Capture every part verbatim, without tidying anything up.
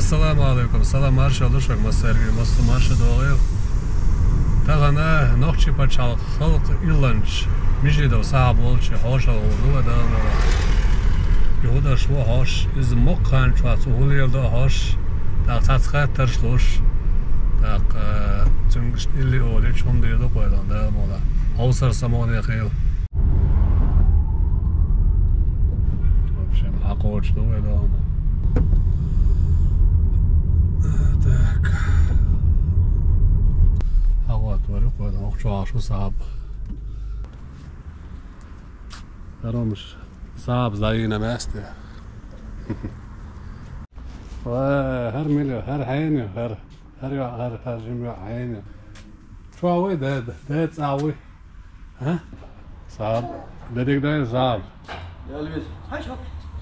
Салам алейкум, салам маршал ду шуьга массерга, массо марша догӀийла. Тахана Нохчийн пачхьалкхан халкъан илланча Межидов Сахьаб волча хьошалгӀа ду вай, Дала мукъ лахь. Юха даш ву хьош, иза моккха хан чохь цо хӀун леладо хьош, тӀаккха цхьацца хаттарш луш, тӀаккха, э, цуьнга иштта илли олий, хӀума дийр ду-кх вай, Дала мукъ лахь. Хьовсар самукъане хийла. В общем, хьакхочуш ду вай, Дала мукъ лахь. Так. ХьагӀоттавар ю-кх вай, Дала мукъ лахь, чохь шу Сахьаб. Аромаш Сахьаб дӀайийна маьсте. Ва, хӀара мила ю, хӀара хьенан ю, хӀара, хӀара йоӀ, хӀара, хӀара жима йоӀ хьенан ю. Чохь вуй, да, да, да, цӀа вуй. А? Сахьаб. Дерриг дай, Сахьаб. Ялвис. Хьаша.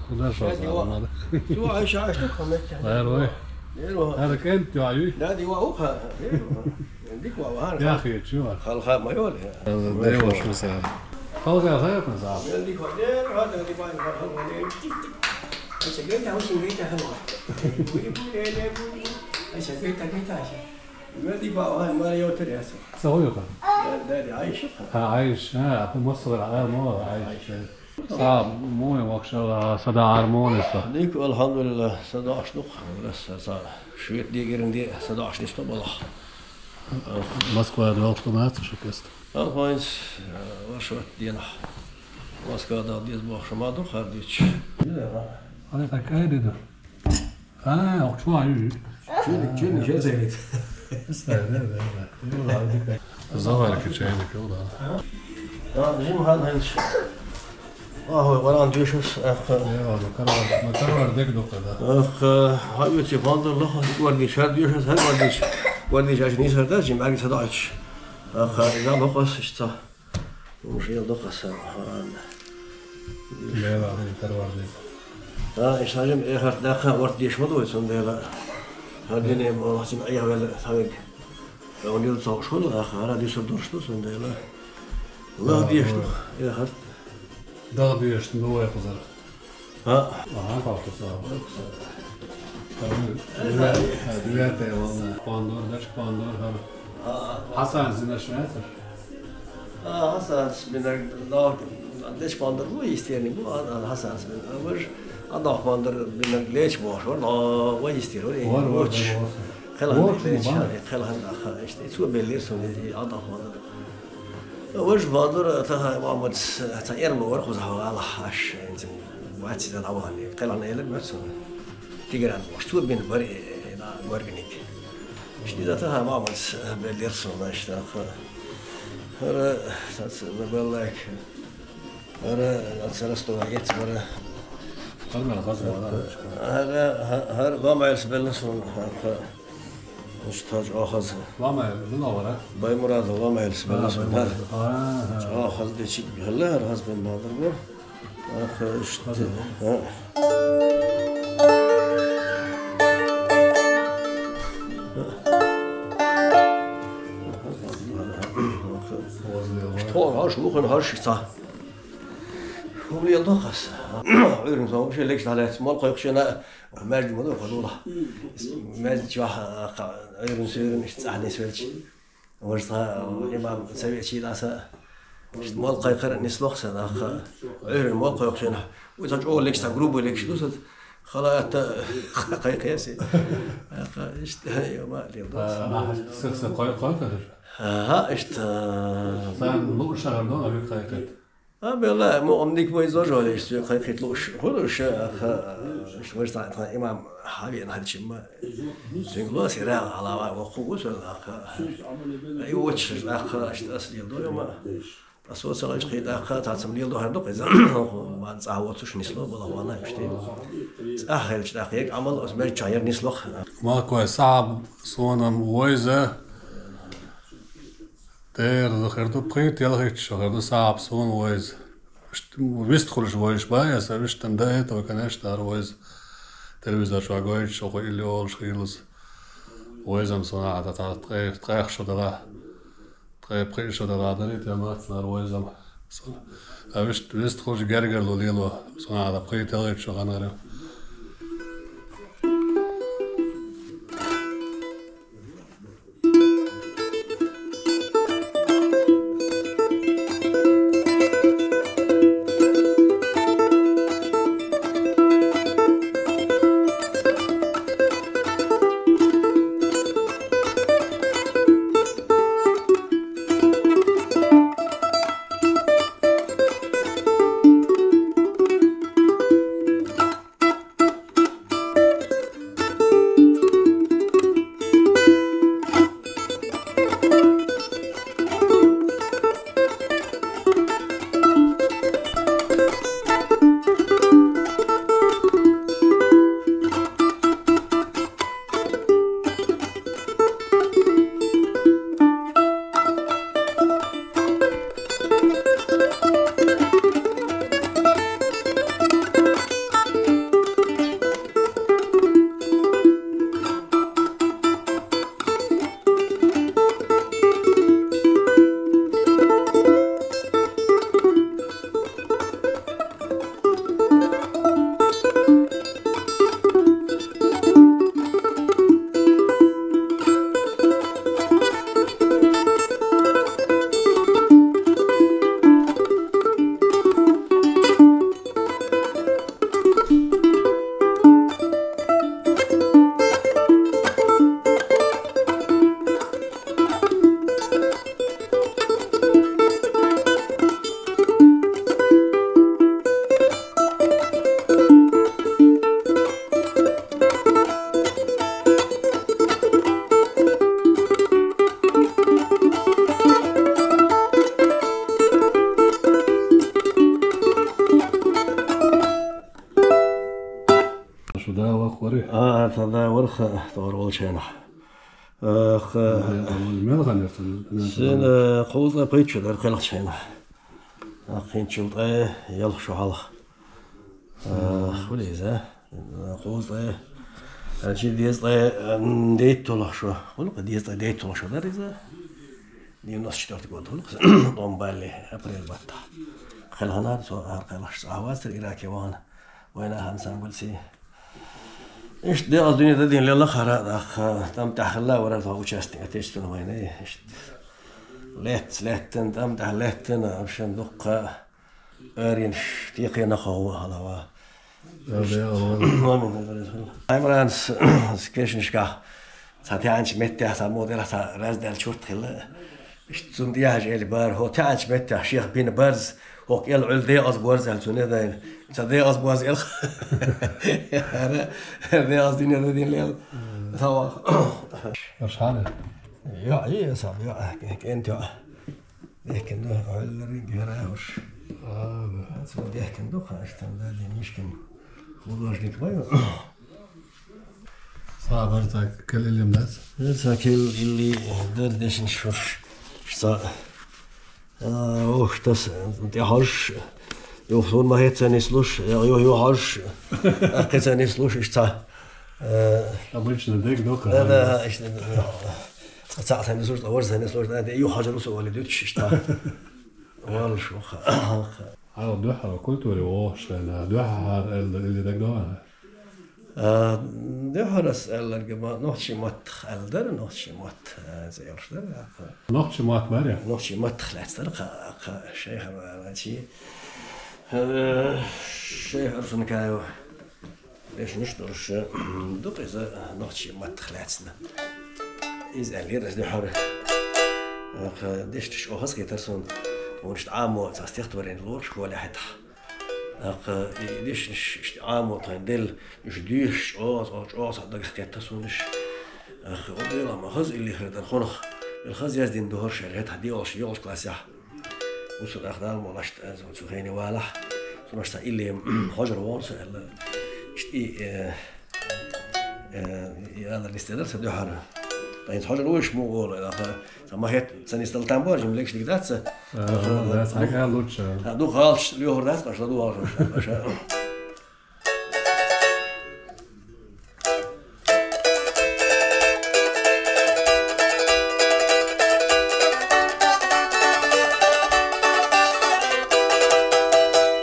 Куда шо, Сахьаб, надо? Чу Айша, Айша, комментарий. Лер вай. Лер вай. ХӀара кӀентан йоӀ юй? Да, дика ву хьо. Лер вай. Дика ву хьо. Яхи чу. Халха ма йолу. Дай вашу, Сахьаб. Халха хьаькхна, Сахьаб. Дика ву. Лер вай, да, дика ву, халха, лер. Айша, гайта, хӀусин гайта, халха. Буй, буй, лер, лер, буй, буй. Айша, гайта, гайта, Айша. Мел дика ваьа, ваьа, мара йовтар яц. Ца хӀун ю-кх? Да, да, Айша. А, Айша, а, апа, масала, а, мо, Айша. Са муй вахча, а, са дахьар муни са. Дика, алхьамдулиллах, са дахьаш ду-кх. Са, са, шуьйта дегиран де, са дахьаш нисто балахь. Москва долуш ду маца ши кест. Алхойнс, а, вашот денахь. Москва дал деза бохуш ма ду хардуьтуш. Ана так айди ду. А, охчу аю. Чуьниг, чуьниг, чуьниг. Заварка чайник, да. Да, жим хан хенч. Ахой, варан дюшас, ах. Я, ну, карвар, ну, карвар дек дока, да. Ах, ха ю ци фандер лоха, варди шар дюшас, хар варди. Варди шар не сарда, жим аги садач. Ах, ха, я лоха сишца. Уж я лоха са, хан. Бела, карвар дек. А, ишажим эхарт даха орт деш ма дой, цундела. Хадине мо вахтин айхвел савик. Он дил цо шул, а, хара дисур дурш ду, цундела. Лах деш ду, эхарт. Дах деш ду, вай хузар. А. Ага, папа са. Девятая волна. Пандор, даш пандор, хар. Хасан зинаш, знаете? А, Хасанс бинаг, но, деш пандор бу, истерни бу, а, а, Хасанс бин. А, вож, а, дох пандор бинаг леч бош, вор, но, вой истер, вор, вор, вор, вор. Хелан, вор, леч, вор. Хелан, а, ха, иште, цу беллер сон, и, а, дох пандор. Вож пандор, а, та, ха, Мамад, а, та, эрмо вор, хуза, ха, ала, хаш, инзин, ваци, да, давани. Хелан, элер, мёцун. Тигран, вож, цу бин, бар, э, э, на, горгник. Иште, да, та, ха, Мамад, а, беллер сон, значит, а, ха. ХӀара сац ма баллайк. ХӀара ацара стога гец бара. ХӀара мел хаза бара. ХӀара, хӀа-, хӀара ламайлс белла сун, хӀа-, хӀа. Уж таж охаз. Ламай, ну, вара? Баймурад ламайлс белла сун, хӀара. А, хӀа. Охаз дечи хилла, хӀара хаз бен бадр бу. Аха, иште. Хаза. ХӀа. Тхо хаш, вухан хаш, ца. ХӀума лел дохас. Уьрна сон вообще лекш далец. Мол кхойкхушена, маьжди ма ду, хадула. Маьжди чохь, а, ка-, уьрна суьрна, ишта цӀахнис велч. Вож цхьа, а, имам совет чийла аса. Ишта мол кхайкхар нислох сан, аха. Уьрна мол кхойкхушена. Уьца чӀогӀа лекш, цхьа грубый лекш ду сан. Халата кхайкхеси. Аха, ишта, йома, лел дохас. А, сих са кхойкхар? Ага, ишта. Сан лу шахар ду, а, ви кхайкхар. А, белла, мо ам дик вай зожо леш, цу кхайкхит луш, хулуш, аха, ш-, ваш та, та имам хавен хадчимма. Цуьнг ло сира, алава, ваху гу, цу, аха. Ай, вочш, аха, аш, ас лил до, йома. Ас вот салаш кхит, аха, та цам лил до, хар до, къиза. Ман цӀа воцуш нисло, бала вана, ишти. ЦӀа хелч, аха, як амал, ас мер чаяр нислох. Ма кой саб, сонам, войза. Дера хир ду, пхийтта ялхитта шо хир ду, сахьаб суна вайза. Вист хуьлуш вайш бан, я сан виштан дан, только, конечно, ара вайза. Телевизор чохь гойтуш, шо ху илли олуш хилаза. Вайзам суна а, та, та, ткъе, ткъех шо дала. Ткъе пхи шо дала, дарит, я мац, ара вайзам. Суна. А вист, вист хуьлуш гергарло лело. Суна а, пхийтта ялхитта шо ханара. Шу да вахвари? А, та да варха, тор волчена. Ах, мел ханерца. Син, э, кхуза пичу дар кхелхчена. Ахин чултэ, ялх шу халх. Э, хулиза. Кхуза, э, чи деза, э, дейт толх шу. Хулка деза дейт толх шу дариза. Девяносто четвёртый год хулка. Домбали, апрель батта. Хелханар, со ар кхелхш. Авастр Ираке ван. Война ансамбль си. Ишт де аз дуне дадин лела хара, ах, там тахла вара, та участник Отечественной войны. Ишт. Лет, леттен, там тах леттен, вообще духха. Эрин штихе на хава, халава. Аймранс, скешнишка. Са тянч метте, са модера, са раздел чурт хила. Ишт цун дияж эл бар, хо тянч метте, шех бин барз, хок эл эл де аз барз эл цуне дай. Са де аз барз эл. Ара, де аз дине да дин лел. Сава. Ашхана. Я, я, сам, я, кент, я. Дехкен да, ойлларын гера уж. Ага. Ацу дехкен да, хаштан да, де мишкин художник вай. Сабар так, кел илим дас. Сакел или дер дешин шуш. Шта. А, ох, тас, де хаш. Ё, сон ма хет са не слуш, ё, ё, ё, хаш. А, хет са не слуш, шта. Э, обычно дег дока. Да, да, ишта, да. Ца са не слуш, а вар са не слуш, да, де, ё, хаш русу вали дют, шта. Вал шуха. Ала духа культури о, шта, духа хар эл, или дег дока. А, духа рас эл, ма, нохчи мат, эл дер, нохчи мат, э, зел шта, да. Нохчи мат баря. Нохчи мат хлестер, ка, ка, шейхар, чи. Э, шейхар сункаю. Дешнуш дурш, дукъ иза нохчи мат хлецна. Из алир из духар. Ах, дешнуш охас хетар сон. Унш тамо цастих творен лор школа хета. Ах, и дешнуш тамо тан дел, уж дюш, оз, оз, оз, даг хета сонш. Ах, обела ма хаз или хердар хонох. Ил хаз яздин духар шер хета, ди олш, йолш классях. Усур ахдал молашт, э, зо цухени валах. Сунашта илли хожар волса, элла. Ишти, э, э, и ала листедер са духара. Тайнс хожар уйш му гол, элла. Са махет, са нистал тамбор, жим лекш дигдаца. Э, да, са га лучше. А, ду халч, лёхор дас, кашла ду халч, каша.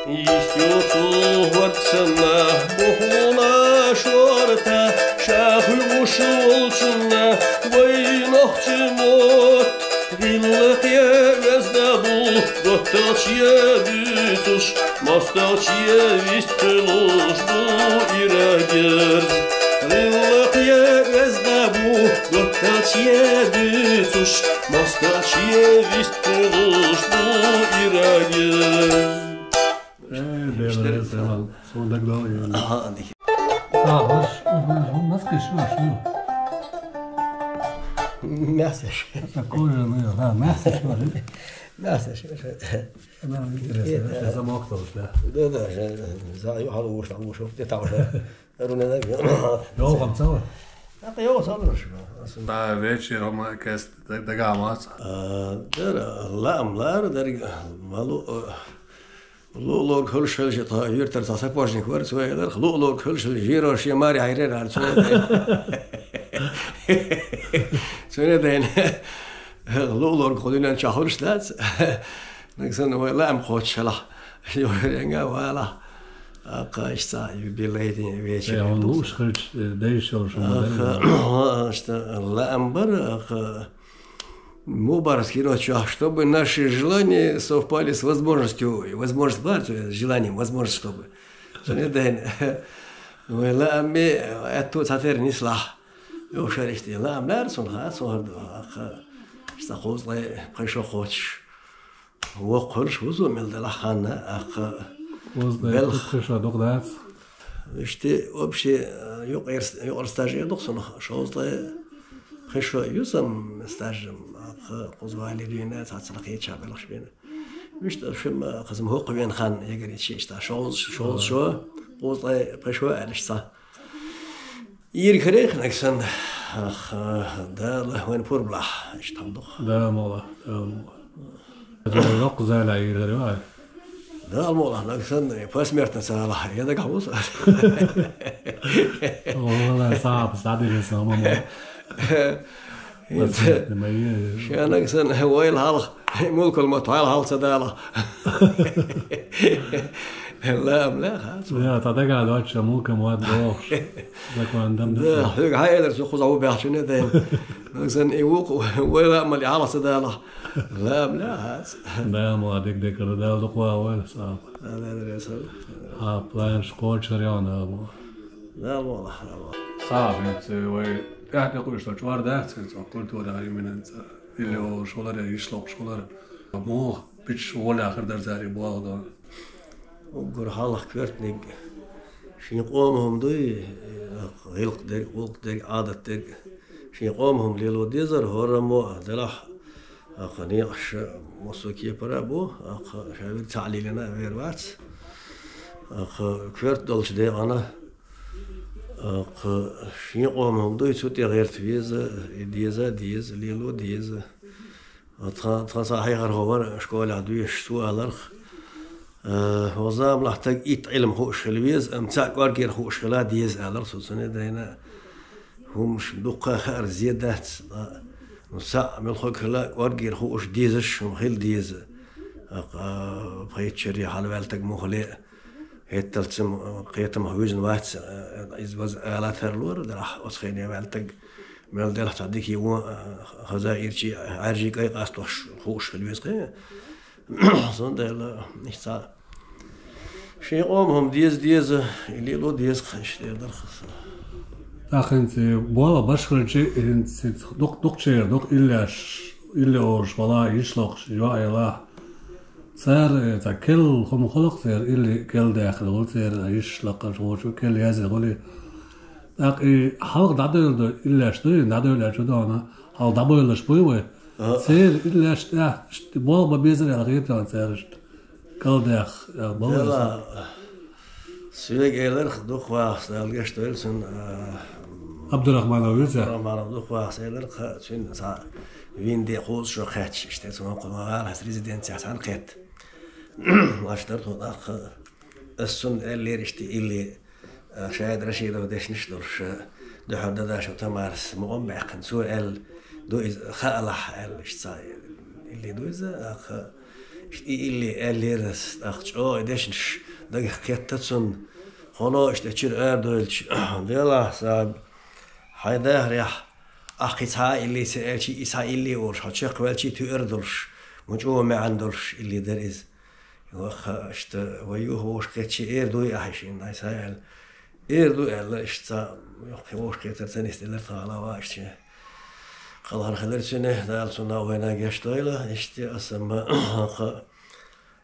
Истюцу ватсана, бухлуна шорта, шаху ушулчуна, вайнахчимот. Гилла хевезда бу, готтачья бицуш, мостачья вист пылуш бу ирагерз. Гилла хевезда бу, готтачья бицуш, мостачья вист пылуш бу ирагерз. Э, белая сама. Сонда главное. Ага, анди. Сабаш, мгм, нас кыш, ну, что? Мясо. Такое же, ну, да, мясо, что ли? Мясо, что ли? Она интересно, это замок тоже, да? Да, да, же, за, ё, хорош, хорош, ты там же. Руне да, ё. Ё, вам цело? Так, ё, сам хорошо. Да, вечером кест, да, да, гамас. А, дер, лам, лар, дер, малу, э, Лулуг хулшил жита, юртар та сапожник вар, цуэлэр, лулуг хулшил жиро ши мари айрер ар цуэлэр. Цуэлэр дэн. Лулуг хулинан чахурш дац. Нэгсэн вай лам хочшала. Юренга вала. Акашта юбилейный вечер. Э, он луш хулш, э, дэйшэл шумадэр. Аха, что лам бар, аха. Мубарас кино чё, чтобы наши желания совпали с возможностью, и возможность была, то есть желанием, возможность, чтобы. Что не дай. Ой, ла ами, эту цатер не сла. Ё, шаришти, ла ам, лар сон ха, сон ха, ха. Что хозлай, пришёл хочешь. Во, хочешь, вузу мел да ла хана, ах. Хозлай, пришёл, догдас. Ишти вообще, э, юкъер-, юкъер стажер духсун, шоузлай хешо юсам стажем, ах, кузвали дуйна, цацлахи чабелахш бен. Ишти, в общем, э, хазм хокъ бен хан, егер ичи ишта, шоуз, шоуз шо, кузвлай хешо алишса. Иргьарехь нагахь санна, ах, Дала вайна пурбалахь, иштта хьалдуху. Дала мукъ лахь, Дала мукъ лахь. Дала йоккха зала иргьаре вай. Дала мукъ лахь, нагахь санна, посмертно царалахь, я дагахь вуса. Валлахь, сапас дӀадилла сан, ма мо. Посмертно ма е. Ша нагахь санна, вайла хьалха, мулкал ма тхьайла хьалха ца далахь. Ла, ам ла, хац. Я, та дагахь доцча, мулкал ма дохуш. Закон дам да, хьоьга хьан элира, цу кхузахь ву баьхчане дайна. Нагахь санна, и вукху, вайла а мали хьалха ца далахь. Ла, ам ла, хац. Да, ма дик-дик ара дала дукха ван вайла, сапас. Ала дара сан. Хьан планаш кхочур яна, ала. Да, ма ла, ала. Сапас, хӀинца вай тӀаьхьа тӀекхуьйсуш долчу чкъор дац, хӀинца культура хьариминанца. Илли олуш валара, йиш локхуш валара. Муха бича гӀолехь хир дара цаьрга боху дан. Уггар хьалха коьртаниг шен къоман хӀума дуй, гӀиллакх дерг, гӀуллакх дерг, Ӏадат дерг. Шен къоман хӀума лело дезара, хӀораммо а делахь, акха некъаш массо а кепара а бу, акха ша вир цхьаъ лелийна а вер вац. Акха коьрта долчу декъана, акха шен къоман хӀума дуй, цу тӀе гӀерта веза, и деза а деза, лело а деза. Тхан, тхан цхьа хьехархо вара школехь доьшуш, цо аларх, э, хӀокху заманахь стаг итт Ӏилма хууш хила веза, амма цхьаъ кӀоргера хууш хила деза аларх цо, цундела дайна хӀуманаш дуккха а хаар зе дац, ткъа, ну, цхьаъ муьлхха хила кӀоргера хууш дезаш хӀума хила деза. Акха, пхийтта шаре хьалаваьлла стаг муха ле а, хӀетталц ма, кхетамах вуьзна вац, э, иза ваза ала тарлора, делахь оцу хене ваьлла стаг мел делахь цхьа дика вон, э, хаза ирчий, Ӏаьржий кӀай къастош хууш хила веза кхин. Цундела иштта шен къоман хӀума деза, деза, и лело деза кхин, иштта эр дара хаза. ТӀаккха хӀинца болх беш хилча, хӀинца дукх-, дукхачеран дукха иллеш, илли олуш вала, йиш локхуш, йоӀ ялахь. Цара, э, цхьа керла хӀума хуьлу-кх церан, илли керла даьккхина хуьлу церан, йиш лакхарчу гӀочу керла яздина хуьлу. ТӀаккха и хьалха дӀадевлла ду, иллеш дуй, дӀадевлла аьлча ду хьуна, хьалха дӀабевллаш буй вай? А. Церан иллеш тӀехь, ш-, болх бан безара аьлла хета хьуна цара иштта. Керла даьхна, аьлла, бан вай. Дела, соьга элира-кх дукха вахас, Дала гечдойла цунна, а, Абдурахманов вуьйцу? Абдурахманов дукха вахас элира-кх, цуьнан цхьа вина де кхузткъа шо кхаьчча, иштта цунна кху ма вала хьан резиденцехь цхьаьна кхетта. Лаш дара тхо тӀаккха. Ас цунна аьллера иштта илли, а, Шайд Рашидов дешнаш а долуш, а, дуьхьал дадашо Тамарас мукъам а баьккхина. Цо аьлла ду иза, хаалахь аьлла, иштта цхьа илли ду иза, тӀаккха. Иштта и илли аьллера ас, тӀаккха чӀогӀа и дешнаш дагах кхетта цунна. Хьуна иштта чуьра арадойлучу, делахь, саби, хьайн дахарехь, ахь кхин цхьа а илли ца аьлчий, и цхьа илли олуш, хьо чекхваьлчий туьар долуш, мучӀо маьӀна долуш илли дара иза. Ваха, иштта, вай юха вовшахкхетчий эр дуй ахьа шина, дай са аьлла. Эр ду аьлла, иштта ца, юха кхин вовшахкхетар ца нисделира тхо, хьала ваьлча. Кхалхар хилира цуьнан, Дала цунна вайна гечдойла, иштта аса ма, кха,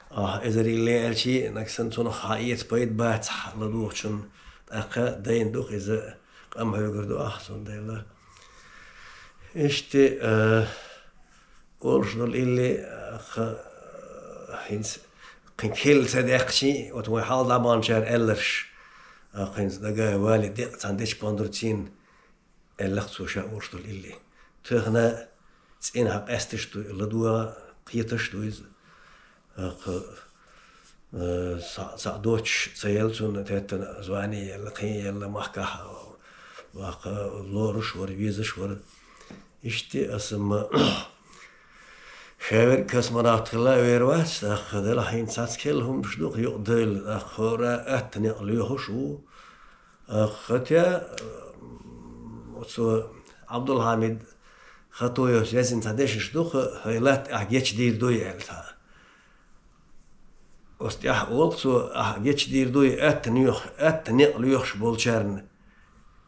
а, эзар илли аьлчий, нагахь санна цунах хьаэца пайда бацахь ладугӀучунна, тӀаккха дайна ду-кх иза, къам хьоьгур ду ахь, цундела. Иштта, а, олуш долу илли, а, кха, хӀинца кхин келла ца даьккхичий, оцу вайн хьалха дӀабаханчара аьлларш, а, кхинца дага вали декъа цхьана дечу пондур цийна, аьлла-кх цо ша олуш долу илли. Тахана цӀена хьан къаьсташ ду, ладогӀа кхеташ ду иза. Кха, э, схьа, схьа доцуш ца елла цунна, теттана звани елла, кхин елла, махкахь, ваккха, лоруш вара, везаш вара. Иштта аса ма, ша верг космонавт хилла а вер вац, тӀаккха делахь хӀинца цхьацца келла хӀуманаш ду-кх юкъа девлла, тӀаккха хӀора атта некъ лоьхуш ву. Хотя, м, оцо Абдулхьамид Хатуевс яздина цхьа дешнаш ду-кх, хӀай латта ахь гечдийр дуй аьлла цхьа. Оцу тӀехь олу цо, ахь гечдийр дуй, атта некъ, атта некъ лоьхуш болчарна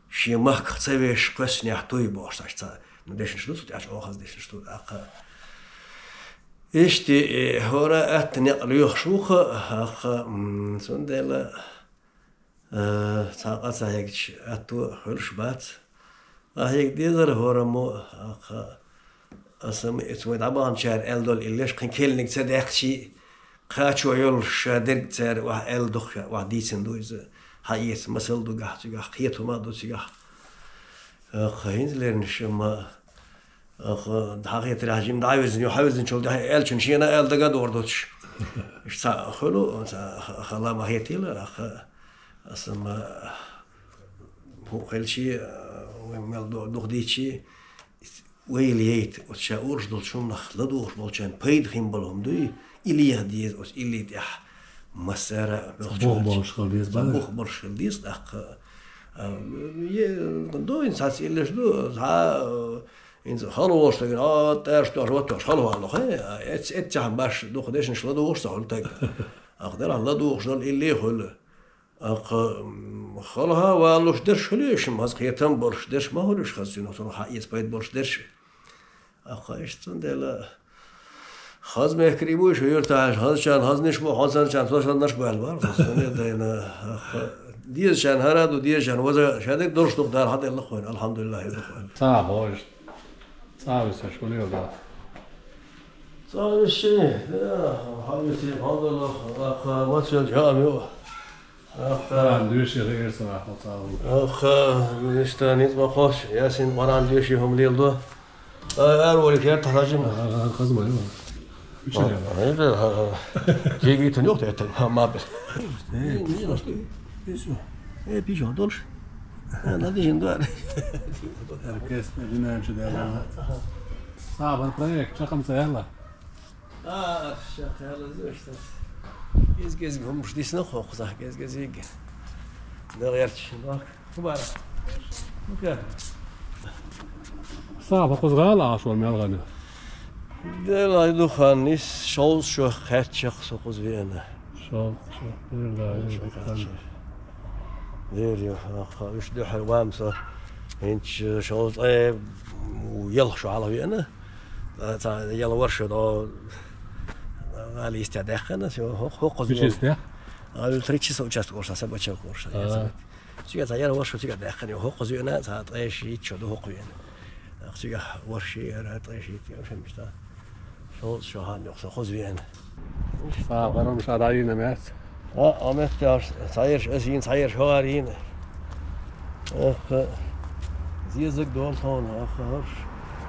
шен махках ца вешаш кхоьссинехь туй бохуш цхьа, ну, дешнаш ду цу тӀехь, чӀогӀа хаза дешнаш ду тӀаккха. Иштта, э, хӀора атта некъ лоьхуш ву-кх, тӀаккха, м, цундела Э, цхьа къа ца хьегча, атто хуьлуш бац. Къа хьега дезара хӀораммо, кха, аса ма эца вай дӀабаханчара аьлла долу иллеш кхин келлиг ца даьккхичий, кхачо йолуш ша дерг цара охьа аьлла ду-кх, ша охьа дийцина ду иза. Хьаэца масал ду гахь цигахь, кхетама а ду цигахь. Ах, хӀинца лернаш ма, ах, дӀахетарехь жима дӀавирзина, юха хьавирзинчул тӀаьхьа аьллачун шена аьлла дага догӀур доцуш. Иштта цхьа хуьлу, цхьа ха-, хала ма хетийла, ах, аса ма хӀуъа хилчи, вай мел ду-, дукха дийчи, вай лейта, оцу ша уьш долчу хӀуманах ладугӀуш болчарна пайда хин болу хӀума дуй, и леха деза, оцу илли тӀехь массара а цхьа бух болуш хила деза, цхьа бара. Бух болуш хила деза, тӀаккха, а, е, ду, хӀинца цхьацца иллеш ду, цхьа, а, хӀинца хала волуш стаг, а, тӀаьрш тоьхна, ват тоьхна, хала валло, хе, а, эц-, эццехь баш дукха дешнаш ладугӀуш ца хуьлу таг. Ах, делахь ладугӀуш долу илли хуьлу. Аккха, м, халха валуш дерш хуьлуьйш, хаза кхетам болуш дерш ма хуьлуьш, хаза цуьнан, цунах хьан эца пайда болуш дерш. Аккха, иштта цундела, хаза мехкарий бу шу юьртахь, хазачарна хазниш бу, хьо санначарна со саннарш бу аьлла бара, хаза цундела дайна. Аккха, дезачарна хӀара ду, дезачарна ваза, ша дерг долуш ду-кх Дала хьаделла хьуна, алхьамдулиллахӀ, ду хьуна. Ца хьожа. Цхьа а висаш, хӀун лела дац? Цхьа а висчи, я, хьан висий, хьан долу, аккха, мацвелча хӀама ю. Аккха. Къуръан доьший хир ца ваьхьа цхьа а ву. Аккха, иштта ницкъ ма кхоччу, ясин Къуръан доьший хӀума леладо. Ай, ара вале, керта хьажим. А, а, а, хаза ма ю. Мичара яла? А, а, а, а. Кегийтан юхта это, ма бе. Э, пижон. Э, пижон долуш. Э, надо жин дуар. Оркестр, динамичу дела. Ага, ага. Сабар проект, чакхам ца яла? А, чакхам яла зуш тас. Гез-гез хӀумаш дисна хоху сах, гез-гез йиг. Да герч, да. Хубара. Ну-ка. Саба кхузгӀала Ӏаш вара мел гӀана? Делахь ду хан, ис шовзткъа шо кхаьччех со кхуза веана. Шовзткъа шо, делахь ду хан. Дера ю, аха, уьш дуьхьал ван со. ХӀинца шовзткъе ялх шо хьалха веана. Цхьа яла вара шо, до, гӀали йистехь даьккхина, со хӀокхуза веана. Мича йистехь? А, три часа участок уьш, Собачевка уьш. А. Цигахь цхьа яла вара шо цигахь даьккхина, хӀокхуза веана, цхьа ткъе шийтта шо ду хӀокху веана. Цигахь вара ши яра, ткъе шийтта яра, шен миста. Шовзткъа шо хан йоху со кхуза веана. Сан барам ша дӀайина мец. А, а меттехь цхьаерш аса йина, цхьаерш хӀора йина. Эх, зезаг долу тхуна, ах, хӀорш.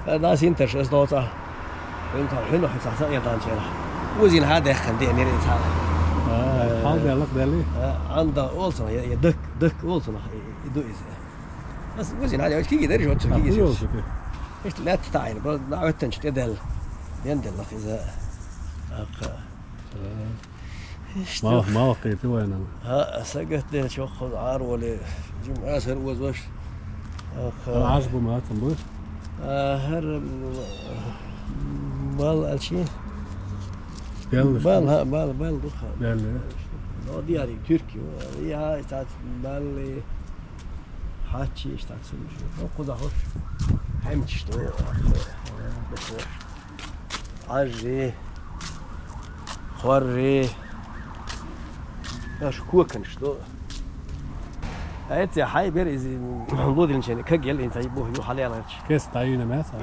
Эр да синтарш аса доцахь. Хьуьнца, хьуьнца, хьуьнца, сан эрдан чера. Узин хьа деххан де, мири ца. А, хьал деллах дели? А, анда олсана, я, я дак, дак олсана, и, и ду иза. Ас узин хьа де, киги дери жо, киги. А, киги. Иштта лаьтта таӀийна, бо, на оьттанчу тӀе даьлла. Ден деллах иза. Аккха. Иштта. Мал, мал кхийти вайна. ХӀаъ, сагатделча хӀокхуза Ӏар вале, жим асар озош. Аккха. Ӏаш бу мацам бу? А, хӀара, м, бал алчи? Белла. Бал, хӀаъ, бал, бал ду хӀаъ. Белла. Но диари тюрки. Я, итат балли. Хьачи иштта цуьнан. Ну, кхуза хӀорш. Хьаьмчаш ду. Ӏажжи. Хорри. Аш коканаш ду. Эцци хьай бер иза лодинчен каг ел инца бу ю хьалеларч. Кес тайна меца?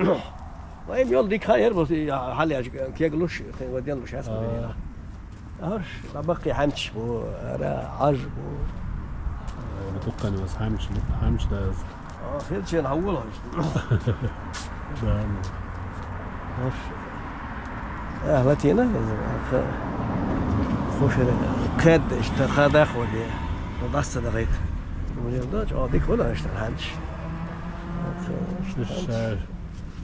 Вай йол дик хьай ер бу хьалеларч кеглуш, кхин ваденлуш яс бу. А. Арш, ла баккхий хьаьмчаш бу, ара, Ӏаж бу. Э, дуккхани вас хьаьмчаш, хьаьмчаш да аз. А, хилчен хьан волахь иштта? Да, ну. Арш. Э, латина, ха-, хушера, кхед, иштта, ха дахваде. Ну, даста дагайт. Мулем да, чо, дик вала иштта хьаьмчаш. Арш, э,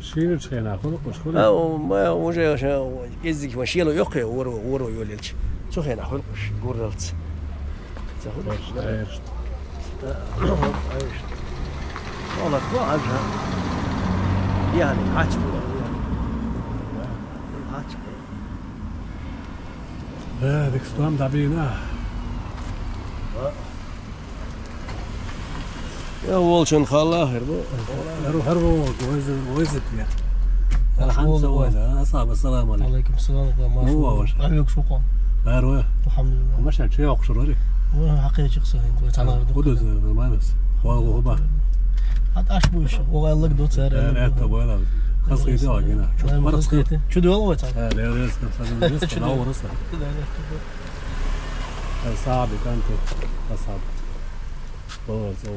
Шийначу хенахь хуьлу-кх уьш, хуьлу? А, у, ма, уже ша, иззиг ма шело йоккхе, уро, уро йолелча. Цу хенахь хуьлу-кх уьш, гурралц. Ца хуьлу? Хош, айрш. А, айрш. Олар бу, ажа. Яни, ач бу. Ач бу. Да, дик стом дабина. А. Я волчун халла хир бу. Хар, хар бу, вайза, вайза тия. Алхамса вайза. Асхаб, ассаламу алейкум. Алейкум салам, ва Ну, мархаба. Ваш. Алейкум шукр. Хар ва. Алхамдулилла. Машан чи яхшур ари? Ва хакъи чихса, ва танар ду. Куду зе, нормально. Хвал губа. Хат аш буш, о аллаг до цар. Э, это было. Хас иди агина. Чу Ай, пар хас иди. Чу дол ва цар. Э, лерес, хас иди. Чу дол. Асхаб, канте. Асхаб. Бо, зо.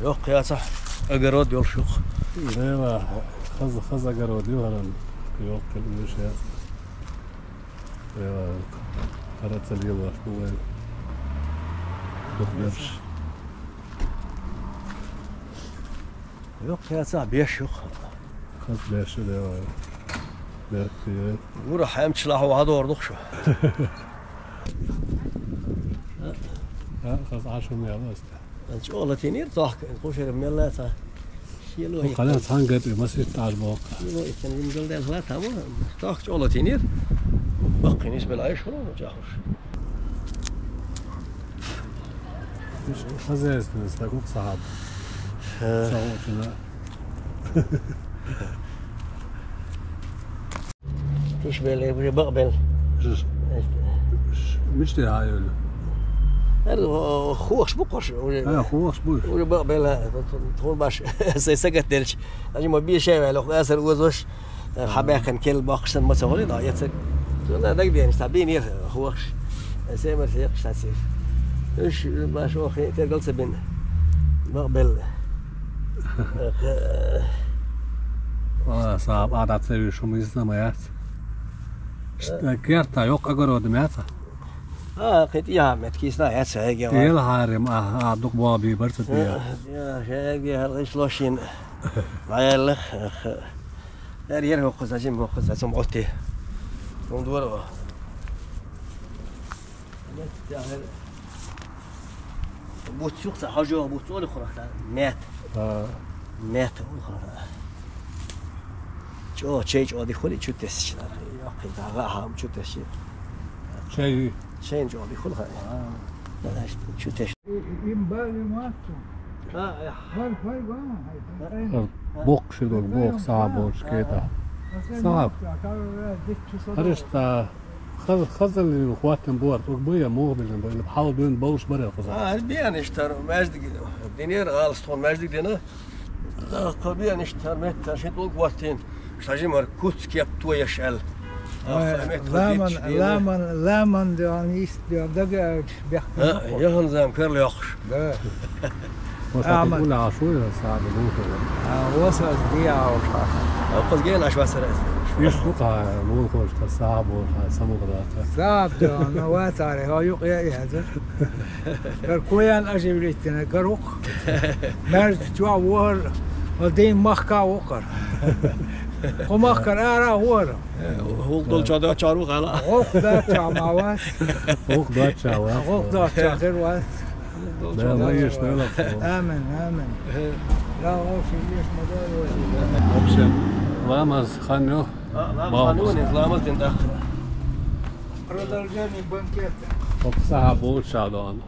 Йоккха яцахь, огород йолуш юха. Дела, хаза, хаза огород ю хӀаран. Йоккха йолуш яц. Дела, хӀара ца лелош бу вайн. Дукха берш. Йоккха яцахь, беш юха. Хаза беш ю, дела. Беркате. Гура хьаьмчалахь вахьа дора дукха шу. А, хаза Ӏаш хӀума яла аста. ЧӀогӀа латийнера тохка, кхушара мелла ца. Шело хӀу иккхина. Хьалха цхьаьна гатӀе масийтта Ӏаш боху. Шело иккхина, вина гал дел хила тамо. Тохка чӀогӀа латийнера. Баккхий нисбелла Ӏаш хуьлу, чӀагӀуш. Уьш хозяйственный стаг ву-кх сахьаб. Э. Ца гӀо чуьна. Туш белла, уже бакъ белла. Мишта хьан йолу? ХӀара, о, хохаш бу кхуш, уже. А, хохаш бу. Уже бакъ белла, тхуна баш, сайн сагатделча. Аьлча ма бийша ваьлла, хӀу асар озош, хьан баьккхина келла боккхуш санна ма ца хуьлий, но яцаг. Цунна дагадеанаш, цхьа бийна хохаш. Сайн мара сехаш цхьаьна сийр. Уьш баш охи, тергал ца бина. Бакъ белла. Ва, сахьаб, а дӀа ца вуьйш хӀума иза ма яц. Шта керта йоккха огород ма яц? А, кхин тӀе яхьа меттиг кийсна яц, хьеге. Тела хьарим, а, а, дукха боху бийбар ца тӀе. Я, хьеге, хьалгӀиш лошин. Ма яьллах, ах. Яр, яр хӀокхуза, жим хӀокхуза, цум Ӏотти. Хьун дора ва. Мет тяхар. Буц юхца хьожо буц олу хурахта. Мет. А. Мет олу хурахта. Чо, чей чо ди хули чу тесчна. Йохи да га хам чу тесчи. Чей. Чей чо ди хул ха. А. Чу тесчи. Им бали матту. А, я. Хай, хай, ва, хай, хай. Боккхуш ду, боккха сахьаб болчу кета. Сахьаб. Хариш та. Хаза, хазаллин хӀоттина бу хӀара, тӀулг бу я муха биллина бу, или хьал дуьйна болуш бара хаза? А, хӀара беана иштта хӀара маьждиг динера гӀалас тхуна маьждиг дина. Кху беана иштта хӀара метта ши тӀулг хӀоттийна, ша жимар куц кеп тоеш аьлла. Ой, ламан, ламан, ламан доьгӀна, йист доьгӀна, дага аьлча бехк. А, яхан зама карла йоккхуш. Да. Амма. Уьлла Ӏаш ву, сахьаб ву хӀара. А, васас диа Ӏаш. Акхаз гена Ӏаш вацара. Иш ду-кха, ву хӀара, сахьаб ву хӀара, самукъа дац. Сахьаб ду, ана вацара, хьо юкъа яхьазар. Кар куян аживлиттина, кар ву-кх. Маьждиг чохь ву хӀара, хьо дийна махка ву-кх хӀара. Кху махкара ара ву хӀара. ГӀуллакх долчохь доцчохь ву хала. ГӀуллакх доцчохь ма вац. ГӀуллакх доцчохь вац. ГӀуллакх доцчохь хир вац. Дала еш дала. Амин, амин. Дала вовший еш ма дала. Вообще, ламаз хан ю. А, ламаз хан ю, ламаз дин тӀаккха. Продолжение банкета. Окса болча дон.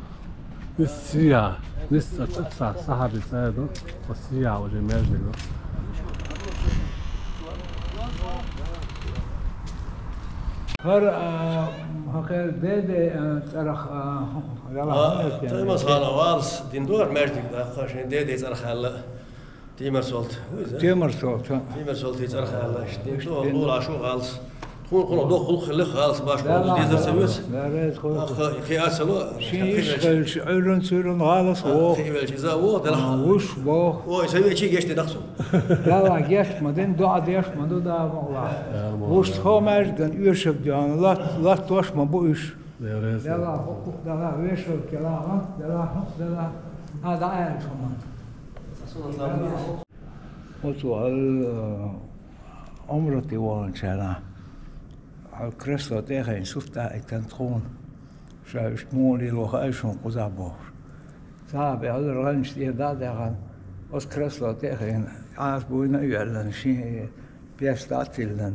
Нисса, нисса цӀа сахьаби цӀа ду, оцу сия уже маьждиг ду. ХӀара, а, хӀокхеран деде, а, цӀарах, а, яла хӀун эцна? Таймас хана валс дин дора маьждиг дахка, шен деде цӀарах аьлла. Тимар Солт. Тимар Солт, ха. Тимар Солт, и цӀарах аьлла. Иштта дин ду, лула шу гӀалс. Тхуна кхуна дохулух хилла гӀалас баш болчу дезар ца веза. Аха, кхин а ца ло, шин иш хилча, Ӏуьйран-цуьйран гӀалас воху. Кхин велча, иза воху, делахь. Вуш воху. Ой, сан вечи гечди дахсу. Дала геч ма дин, доӀа деш ма ду, да ма гӀала. Вуш тхо маьждан оьшург доьгӀна, лат, латтош ма бу уьш. Дела, хӀокху, дела, вешал кела, дела, хӀу, дела. А, да, аьлла шу ман. Оцу хьал, а, Ӏумрате ваханчарна, хьал кресло тӀе а хайна, сурт а хӀиттина тхуна. Ша иштта муха лело хаьа шуна кхузахь бохуш. Сахьаб аьлла, гӀанча тӀера дӀа а даьхна, оцу кресло тӀе а хайна, Ӏаса буйна а йоьллина, шен пес дӀа а тиллина.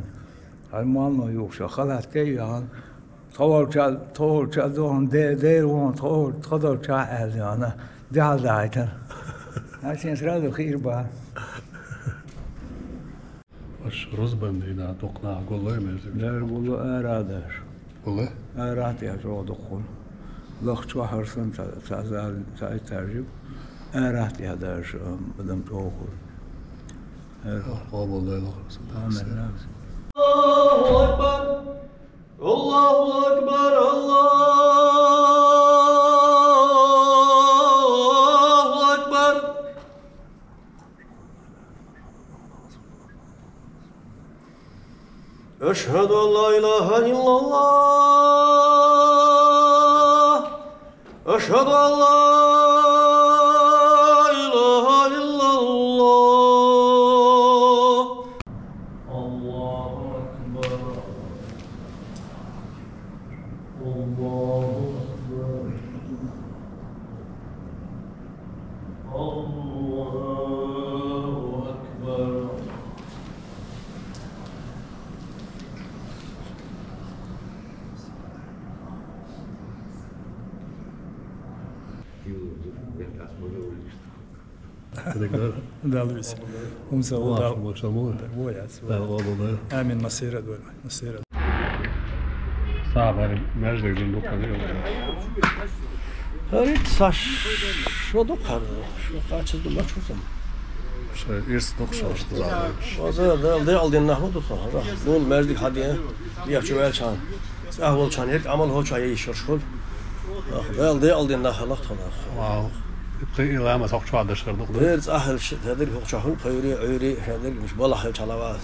Хьал молла юхуша халат тӀе а йоьгӀна, тхо волча, тхо волча а дохна, де-, Дела вон, тхо волча, тхо долча а аьлла йоьгӀна, дуьхьал дахьийтина. Хьан шен сразу хиира бан. Аша рузбан дийнахь дукха нах гулло, между прочим? Дара гулло, ара а даш. Гулло? Ара а тӀехь чӀогӀа дукха хуьлу. Лахча вахара санна ца, ца зала, ца этажа ю. Ара а тӀехь даш, ам, адам чӀогӀа хуьлу. Ара. Къобалдойла. Амин, амин. Аллаху акбар! Аллаху акбар! Аллаху акбар! أشهد أن لا إله إلا الله. أشهد أن لا إله إلا الله. الله أكبر. الله أكبر. الله أكبر. Дала веза. Умса Дала. Амин, насира дола, насира. Сабари между дин духани. Харит саш, шо духар, шо кача ду мачусам. Шо ирс дух шо. Ваза да, да, алдин нахму духа. Дун между хадия. Я чувел чан. Ахвал чан, хек амал хо чай шош хол. Ах, да, да, алдин нахалах тана. Вау. Ипхи илама сохчва да шардух. Дер ахал ш, дер хо чахун, пайри, айри, дер миш бала хал чалава.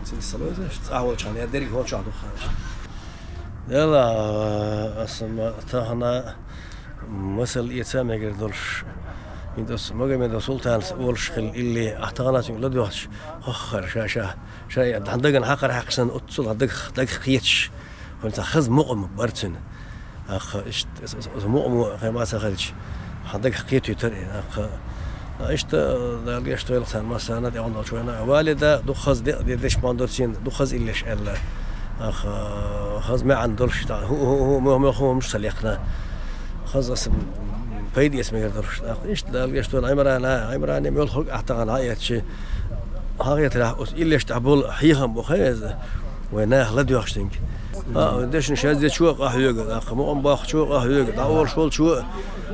Син салоза, ахвал чан, дер хо чахун. Дела, асма тахна масал ица мегер долш. Миндас Магомеда султан олш хил илли атагана син ладвахш. Хоххар ша ша. Ша я дандаган хакар хаксан утсул даг даг хиетш. Хонца хаз муъм барцин. Ах, ишт, с-, с-, с-, муъму хай ма сахалч. Хадак хакъет ютар, ах. Ишт, Далгеш тойл сан масана де ондо чуна. Валида ду хаз де, де деш мандор син, ду хаз иллеш элла. Ах, хаз ма андор шта. Ху, ху, ху, му, му, ху, муш салихна. Хаз ас пайд ес мегер дор шта. Ах, ишт Далгеш тойл Аймрана, Аймрана мел хог атаган аятчи. Хагет ра ус иллеш табул хихам бу хез. Вай нах ладвахштинг. А, дешин шазде чуа къахьюга, а, муъам бах чуа къахьюга, да ол шол чуа,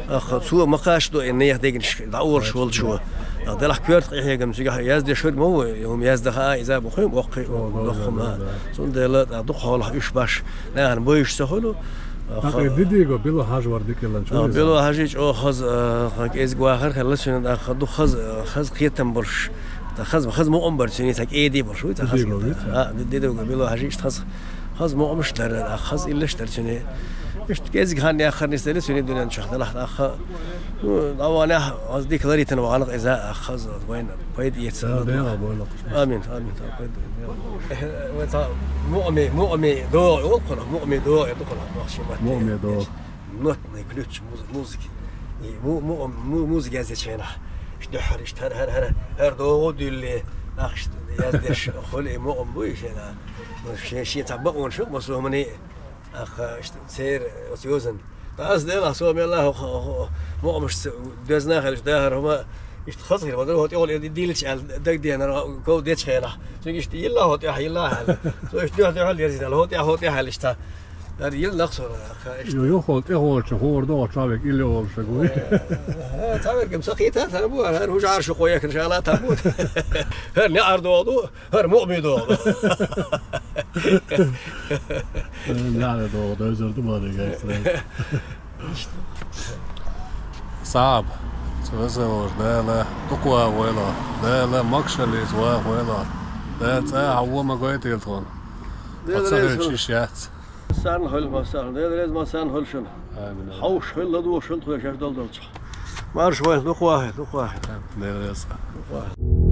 а, цуа макаш до ин нех дегин ш-, да ол шол чуа. А, далах кёрт къихьегам чига язде шур мо, юм язда ха, иза бухим, бохи, бохума. Сун дела, а, ду хола уш баш. Нахн бойш сахулу. Дидиго било хажвар дикелан чуа. Било хажич о хаз, а, хак эз гвахар хала сюнен, а, ду хаз, хаз киетам бурш. Та хаз, хаз муъам бар сюни так эди бурш. Та хаз. Дидиго киета. А, дидиго било хажич хаз. Хаз муъамш дар, а хаз иллеш дар сюни. Ишт кезиг хан яхарни сели сюни дунен чахталах аха. Ну, давана аз декларитан ваган иза хаз вайн пайд етса. Да, да, да, да. Амин, амин, та пайд. Э, ва та муъми, муъми до, ол кула, муъми до, это кула, махшимат. Муъми до. Нотный ключ муз-, музыки. И му-, му-, му-, музыка язычена. Ишт хар, ишт хар, хар, хар, хар до дюлли. Ах, ишт яздеш, хули муъам буй шена. Ну, ше-, ше табба он шу, мусумани. Ах, ишт сер, ос ёзан. Аз дела, со мела, хо-, хо-, хо-, муъамш с-, дезна хелш, да, хар, хума, ишт хаз хир, вадр, хот, ол, дилч ал, даг дена, ков деч хена. Сюг ишт илла хот, я, илла хал. Со ишт дё, дё, хал, ерзина, хот, я, хот, я, хал, ишта. Дар ил нах сора, ха, ишта. Ё, ё, хот, я, хот, хор, до, чавек, илли, ол, шагу. Э, тавер, кем, сахита, табу, хар, хужар, шу, хоя, кин, шала, табу. Хар, не ардоду. Хар муъми догъу. Нана догъу, да, өзөрдү маны гайсына. Саб. Цвеза ож, дала, туква ойло. Дала, макшализ ва ойло. Да, ца, хавва магой тилтон. Дала, Пацан реза. Чиш яц. Сан хол, масан, Дала, рез масан хол шун. Амин. Хауш хол, ладу шун, тхой шаш дол долча. Марш вай, туква, туква. Дала, рез. Туква.